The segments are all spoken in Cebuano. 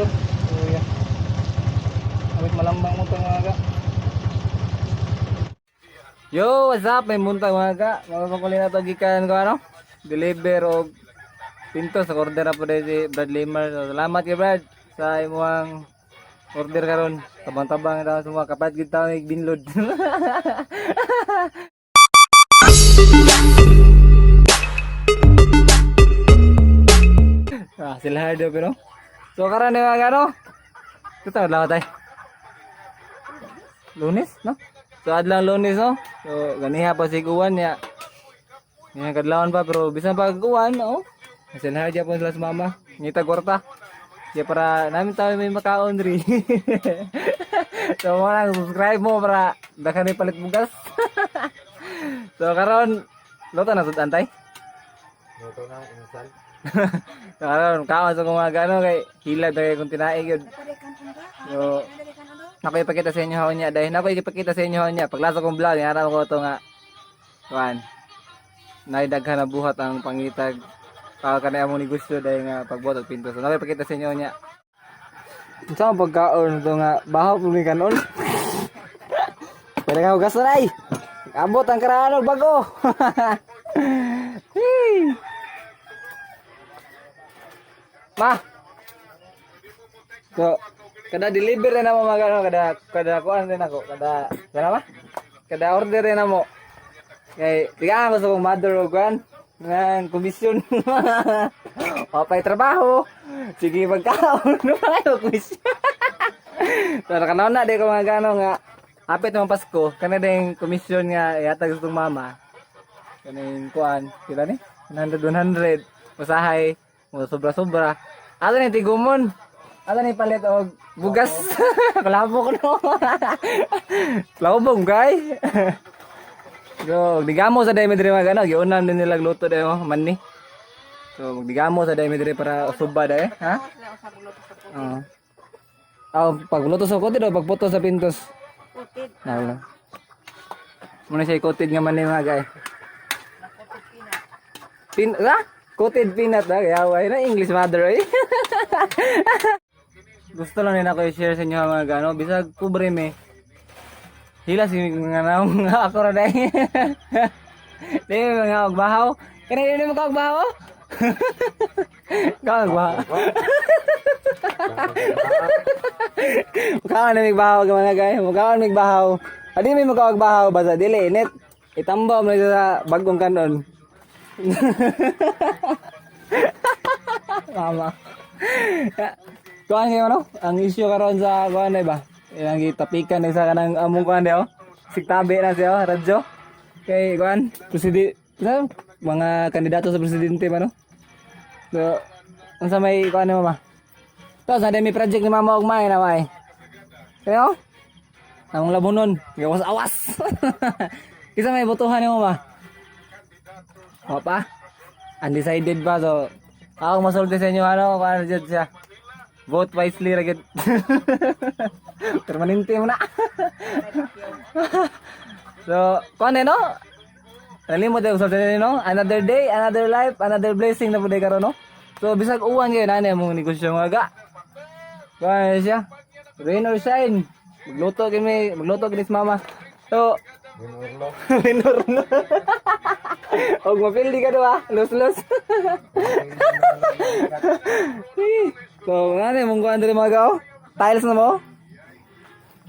Motor. So yeah. Awit malambang motor, mga ga. Yo, what's up? May muntag, mga ga. Mga pangkuli na to gikan ko ano? Deliver og pinto sa order na po dahil si Brad Limar. So, salamat kay Brad sa imong order karon. Tabang-tabang ta sa mga kapat gid ta mig binlod. Ah, sila daw pero. So karon ni mga ano? Ito adlaw tay. Lunes, no? So adlaw Lunes, no? So ganiha pa sig uwan ya. Ganiha kadlawon pa pero bisan pa uwan, no? Sila po sila sa mama. Ngita kwarta. Kaya para namin tayo may makaon ri. So mo lang subscribe mo para daghan ni palit bugas. So karon luto na sud antay. Luto na, inasal. So karon kaon sa kumaga no kay hilad na kay kung tinae gyud. So ako ipakita sa inyo haon niya dahil ako ipakita sa inyo haon niya paglasa kong vlog araw ko to nga kuan naidaghan na buhat ang pangitag kanay among negosyo dahil nga pagbuhat og pinto. So ako ipakita sa inyo niya. Unsa ang pagkaon to nga bahaw pud ni kanon? Pwede ka hugas na ay. Abot ang karaan og bago. Hey. Ma. So, kada deliver na mo mga ano, kada kada kuan din ako, kada kana ba? Kada order na mo. Kay tigaan ko sa kong mother og kuan ng komisyon. Wapay trabaho. Sige pagkaon, no kayo komisyon. So nakanaon na di ko mga gano nga hapit naman Pasko, kana ding komisyon nga ihatag sa itong mama. Kaning kuan, pila ni? 100 100. Usahay mo sobra-sobra. Ato ni tigumon. Ato ni palit og bugas. Kalabo ko no. Labog kay. So, digamo sa daymi diri mga gano, giunam din nila luto dayo man ni. So, magdigamo sa daymi diri para suba dayo, ha? Oo. Ah, pagluto sa kote daw, pagputo sa pintos. Kutid. Nalo. Muna siya coated nga man ni mga guy. Pin ah? Coated peanut ah. Kaya way na English mother eh. Gusto lang din ako i-share sa inyo mga gano. Bisag pobre me. Hila si mga naong nga ako ra dai. Di mga og bahaw. Kani di mo ka og bahaw? Ka og bahaw. Mukhaan na may bahaw ka mga guy. Mukhaan may bahaw. Adi may mukha og bahaw basta dili init. Itambaw mo na siya sa bagong kanon. Mama. Kuan kayo no? Ang issue karon sa kuan ay ba? Ilang gitapikan na sa kanang among kuan oh. Siktabi na siya, oh, radyo. Kay kuan, presidente, mga kandidato sa presidente ba no? So, unsa may kuan ni mama? To, sa may project ni mama og may na may. Kayo? Among labunon, gawas awas. Kisa may botohan ni mama. O pa? Undecided pa so ako masulti sa inyo ano paano jud siya. Vote wisely ra gyud. Permanente mo na. So, kuan eh, no? Nalimot tayo sa no? Another day, another life, another blessing na pud karon no. So bisag uwan kayo nanay mong negosyo mga ga. Kuan eh siya. Rain or shine. Magluto kami, magluto kini si mama. So, Binurlo. Rinurno. Og mapildi ka do ah. Los-los. So, nga ni mong kuan diri mga gao. Tiles na mo.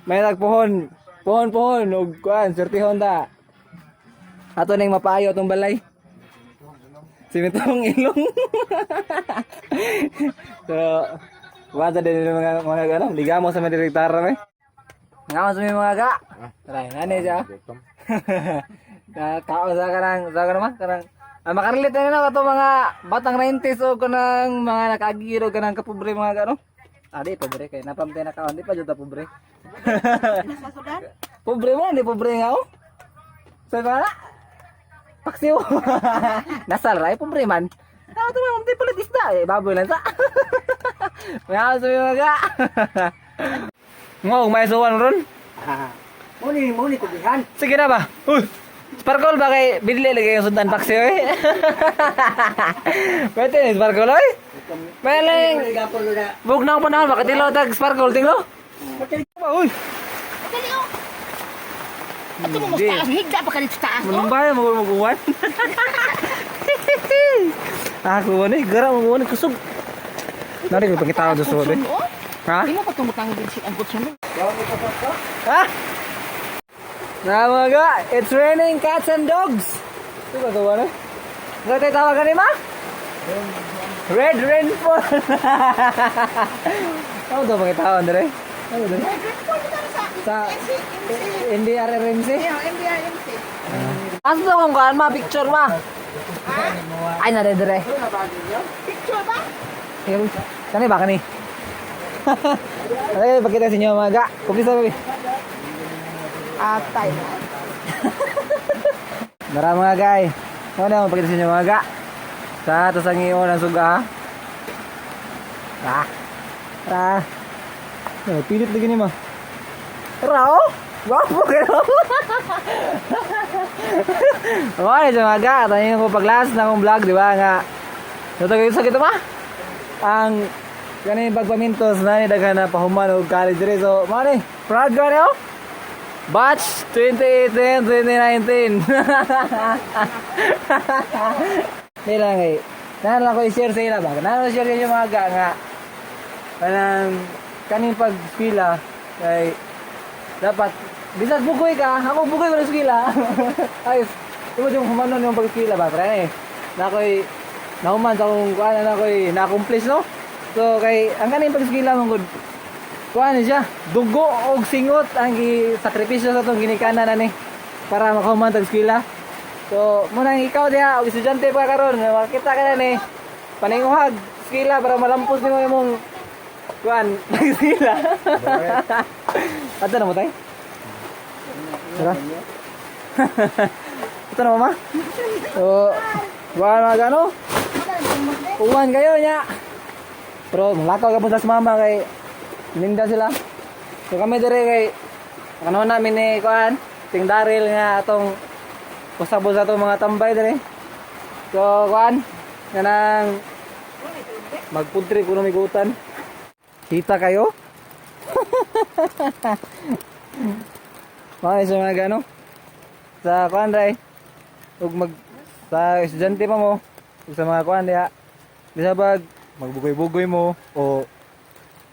May nagpuhon. Puhon puhon og kuan sertihon ta. Ato ning mapayo atong balay. Simitong ilong. So, wala din yung mga mga ano, ligamo sa mga direktara me. Nga sa mga ga. Tara, nani siya. Gutom. Na kao sa kanang kanang ah, makarelate na na kato mga batang 90s o kanang mga nakaagiro kanang kapobre mga gano. Ah, di pobre kay napamtay na kaon di pa jud ta pobre. Sa sudan? Pobre mo, di pobre nga oh. Sa ba? Paksiw. Nasal ray pobre man. Tao to mo di palit isda eh baboy lang sa. Mga sa mga ga. Ngo, may suwan ron. Muni, muni kubihan. Sige na ba? Uy! Sparkle ba kay binili lagi yung sundan paksiw eh? Pwede ni sparkle oy? Meling! Bug na ang panahon, bakit ilo tag sparkle, tinglo? Uy! Dali oh. Ato mo mas taas, higda pa ka dito taas. Oh. Manumbay, mag-uwan. Ah, kuwan eh, gara mag-uwan, kusog. Nari ko pangitao sa suod eh. Oh. Ha? Di mo pa tumutang din si ang kutsun. Ha? Na mga ga, it's raining cats and dogs. Ito ba gawa na? Ano tayo tawagan ni ma? Red rainfall. Ano daw pangitao, Andre? Ano daw? Sa NDRRMC? MDRMC. Asa daw kung kaan ma? Picture ma? Ay, nare dire. Picture ba? Kani ba kani? Ay, pakita sa inyo mga ga. Kumisa baby. Atay. Nara mga gay. Ano na pakita sa inyo mga ga. Sa ato sa ngiyon ang suga. Ah. Ra. Oh, pilit lagi ni ma. Ra oh. Gwapo kayo. Okay, sa mga ga, tayo ko pag last na akong vlog, di ba nga. Ito sa kita ma. Ang kani pagpamintos na ni daghan na pahuman og college diri. So, mao ni, proud ka ni oh. Batch 2018, 2019. Hindi lang eh. Naan lang ko i-share sa ila ba? Naan ko i-share sa inyo mga ga nga. Kanang kaning pag-eskwela kay dapat bisag bugoy ka, ako bugoy ko na eskwela. Ay, imo yung humanon yung pag-eskwela ba pre? Na ako'y nahuman sa akong kuan na ako'y na-accomplish no. So kay ang kaning pag-eskwela man gud kuan ni siya, dugo og singot ang gisakripisyo sa atong ginikanan ani para makahuman tag eskwela. So, muna ang ikaw diha og estudyante pa karon, makita ka na ni paninguhag eskwela para malampos nimo imong kuan eskwela. Ato na mo tay? Tara. Ito na mama. So, buwan mga gano? Uwan kayo nya. Pero malakaw ka po sa mama kay Linda sila. So kami dire kay kano namin ni kuan ting Daryl nga atong usab sa atong mga tambay dire. So kuan kanang magpudri kuno migutan. Kita kayo? Mga sa mga gano? Sa kuan ray. Ug mag sa estudyante pa mo ug sa mga kuan diha. Bisa bag magbugoy-bugoy mo o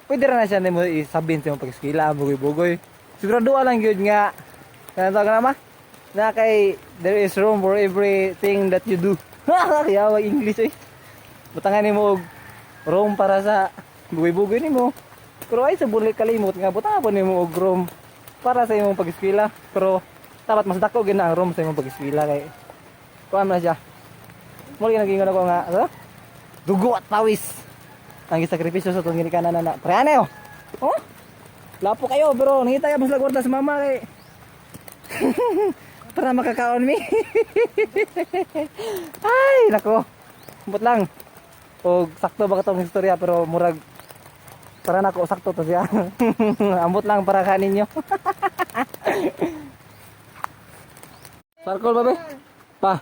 pwede ra na siya nimo isabihin sa imong pag-eskwela, bugoy-bugoy. Sigurado lang gyud nga kanang tawag na ma na kay there is room for everything that you do. Kaya wag English eh. Butangan nimo og room para sa bugoy-bugoy nimo. Pero ay sa bulik kalimot nga butangan po nimo og room para sa imong pag-eskwela. Pero dapat mas dako gyud na ang room sa imong pag-eskwela kay kuan man na siya. Mo lagi nagingon ako nga, ano? Dugo at pawis. Ang gisakripisyo sa itong ginikanan na na. Pre, ano oh? Lapo kayo, bro. Nangita ka mas lagwarta sa mama kay. Para makakaon mi. Ay, nako. Ambot lang. O sakto ba katong istorya pero murag para nako sakto to siya. Ambot lang para kaninyo. Sparkle ba be? Pa.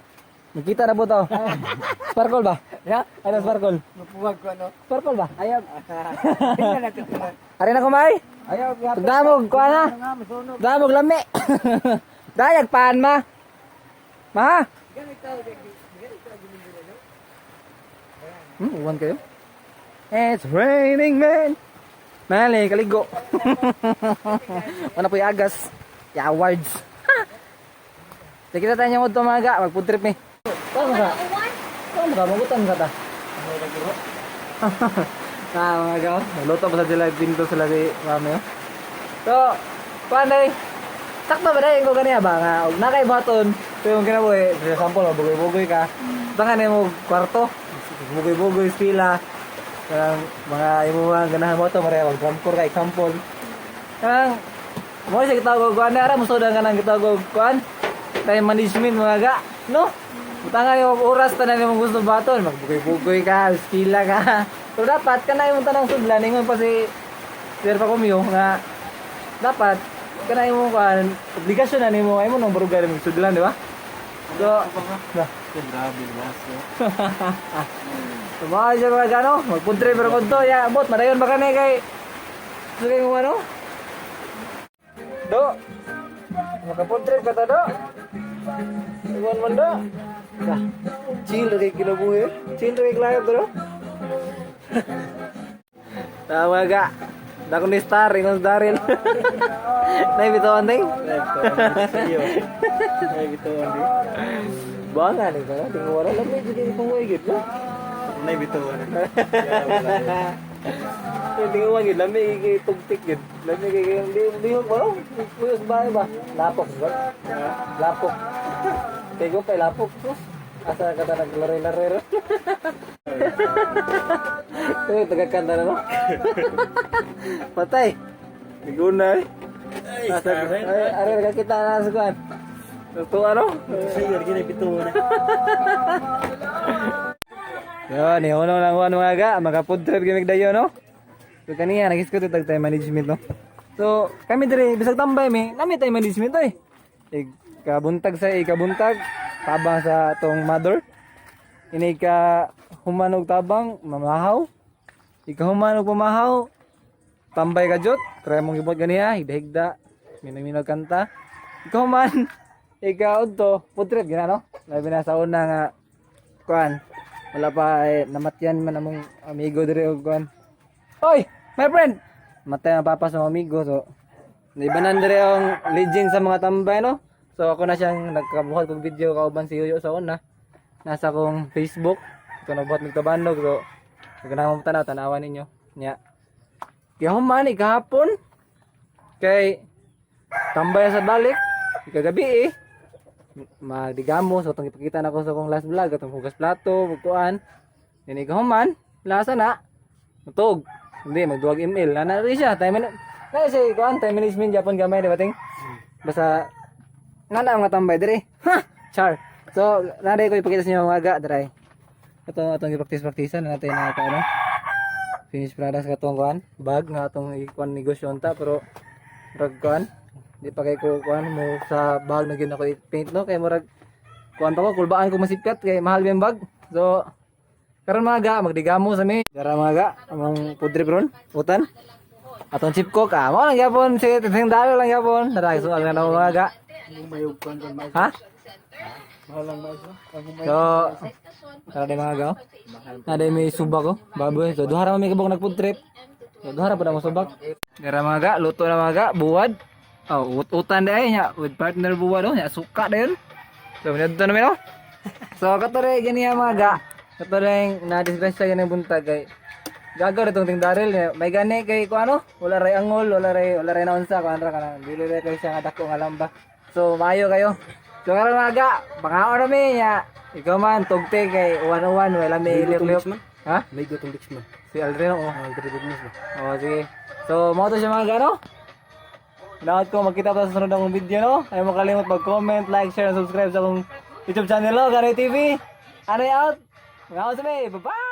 Nakita na po to. Sparkle ba? Ya, Ano sparkle? mapuwag ko ano. Sparkle ba? Ayaw. Tingnan natin. Ari na kumay? Ayaw, Damog, kuha na. Nga, masunog. Damog lami. Dayag paan ma. Ma. Uwan kayo? It's raining man. Mali, kaligo. Wala po yung agas. Ya awards. Sige na tayo mo ito mga ga. Mag-food trip ni. Tama ka. Tama ka. Magutan ka ta. Ah, mga ga. Nagluto pa sa sila. Pinto sila si mami. Oh. So, paano eh? Sakto ba dahil ko ganiya ba nga? Og nakay baton, so yung kinabuhi, for example, bugoy-bugoy ka. Tangan mo kwarto, bugoy-bugoy sila. Kanang mga imo mga ganahan mo to, mare mag drum corps ka example. Kanang mo siya gitawag og kuan ara mo sudan kanang gitawag og kuan. Time management mga ga, no? Butangan yung oras tanan imong gusto baton, magbugoy-bugoy ka, skila ka. Pero dapat kanay imong tanang sudlan ingon pa si Sir Pacumio nga dapat kanay mo kuan obligasyon na nimo ay mo nang barugay mo sudlan, di ba? So, na. Grabe, boss. Tumakas siya mga gano, magpuntre pero konto, ya, abot, madayon ba kani kay Sugay mo ano? Do. Makapuntre ka ta do. Iwan man do. Dah. Chill kay kinabuhi. Chill kay klayop do. Tama ga. Dako ni Star, ingon si Daryl. Nay bituan ting. Ay, bituan di. Banga ni ka, tingnan wala lang may jud kung gid no. Nay bituan. Yung tingnan mo gid lami kay tugtik gid. Lami kay di di mo ba? Puyos ba ba? Lapok ba? Lapok. Kay ko kay lapok sus. Asa ka ta naglare-lare ro. Eh, taga-kanta na no. Patay. Niguna eh. Ay, Asa ay, are nakakita na sa kuan. Totoo ano? Sige, gina bituan. Yun, ihuno lang kuan mga ga, maka food trip gimig dayon no. So kaniya nag-iskuti tag time management no. So kami diri bisag tambay mi, nami time management oy. Ikabuntag sa ikabuntag, tabang sa atong mother. Ini ka humanog tabang, mamahaw. Ika humanog pamahaw, tambay ka jot, try mong gibot ganiya, higda-higda, minag-minag kanta. Ikaw man, ikaw to, food trip gina no. Labi na sa una nga kuan. Wala pa eh, namatyan man among amigo dire og kuan. Oy, my friend. Matay ang papa sa mga amigo so naibanan dire ang legend sa mga tambay no. So ako na siyang nagkabuhat kog video kauban si Yoyo sa una. Nasa akong Facebook. Ito nabuhat nagtabanog so nagkanang mo tanaw tanawan ninyo. Nya. Gihuman ikahapon kay tambay sa balik ikagabi eh magdigamo so itong ipakita na ko sa akong last vlog atong hugas plato bukuan din ikahuman lasa na matug hindi magduwag email na na rin siya time na siya kuan time management Japon gamay di ba ting basta nga na ang tambay dire ha char so naday ko ipakita sa inyo mga ga dre ito atong i-practice-practice na natin na ito ano finish products katong kuan bag nga atong ikuan negosyo unta pero murag kuan di pa kay ko kuan mo sa bag na gyud ako i-paint no kay murag kuan pa ko kulbaan ko masipyat kay mahal ba yung bag so karon mga ga magdigamo sa mi dara mga ga among pudri bron utan atong chip cook ah mo lang gyapon si ting dalo lang gyapon dara sual nga na mga ga ha so tara di mga ga oh. Na di may subak ko baboy so duha ra man may kabuk nag food trip so duha ra pud ang subak dara mga ga luto na mga ga buwad oh ut-utan di ay nya with partner buwad oh nya suka dayon so minadto na mi no so kato rin ganiya mga ga kato rin na disgrasya ganang buntag kay gagaw itong ting Daryl niya. May gani kay ko ano wala ray angol wala ray naunsa kuan ra kana dili ray kay siya nga dako nga lamba so maayo kayo so karon mga ga pangaon na mi nya ikaw man tugte kay uwan-uwan wala may liyok-liyok ha May gutong man. si Aldrin oh Aldrin Goodness ba? Oo, sige. So, mo to siya mga gano. Lahat ko magkita pa sa sunod akong video, no? Ay mo kalimot mag-comment, like, share, and subscribe sa akong YouTube channel, no? Ganoy TV. Anay out. Mga out sa may. Bye-bye!